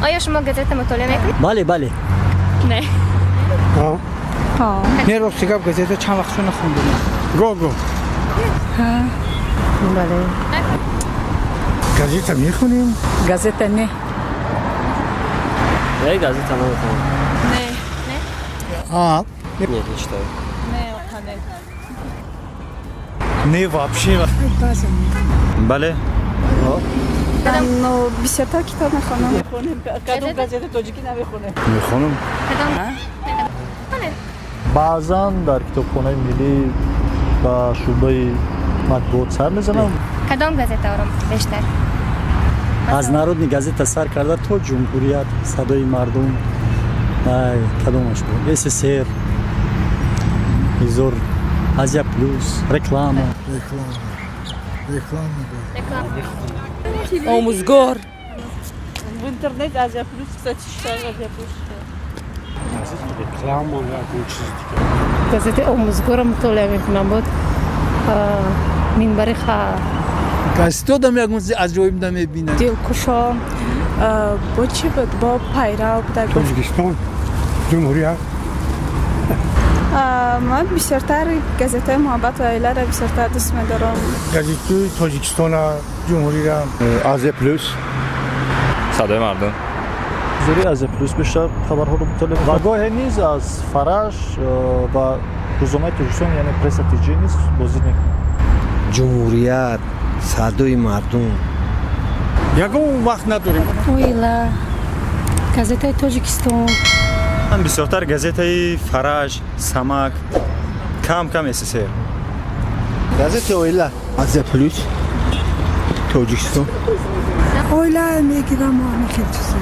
Оё шумо газета мутолиа мекунед? Бале, бале. Не. Не, рости гап, газета чанд вақт шуд нахондам. Гого. Бале. Газета мехонем. Газета не. Я газета намехонам. Не. А. Нет, не читаю. Не, не. Не, вообще. Бале. Но бисёртар китоб мехонам. Кадом газета тоҷикӣ намехонем? Мехонам. Кадом? Баъзан дар китобхонаи миллӣ ба шӯъбаи матбуот сар мезанам. Кадом газетаро бештар? Аз Народный газета сар карда то Ҷумҳурият, Садои мардум, ай, кадомаш буд, СССР, Изор, Азия Плюс, Реклама. Реклама. Реклама. Реклама. Омӯзгор. В интернет Азия Плюс, кстати, читаю Азия Плюс. Реклама ягон чиз дига. Газетаи Омӯзгорро мутолиа мекунам, буд Минбари халқ. Газета одам ягон чизи аҷоиб намебинад. Дилкушо, бо чӣ буд, бо Пайрав буда. Тоҷикистон. Ҷумҳурият. Ман бисёртар газетаи Муҳаббат ва оиларо бисёртар дӯст медорам. Газетаи Тоҷикистона, Ҷумҳурира. Азия Плюс. Садои мардум. Зури Азия Плюс бештар хабарҳоро мутолиа ва гоҳе низ аз Фараш ва рӯзномаи Тоҷикистон, яъне Пресса ТЖ низ боздид мекунам. Ҷумҳурият, Садои мардум. Ягон вақт надорем. Оила, газетаи Тоҷикистон. Ман бисёртар газетаи Фараҷ, Самак, кам кам СССР. Газетаи Оила. Азия Плюс. Тоҷикистон. Оила мегирам, хел чизо.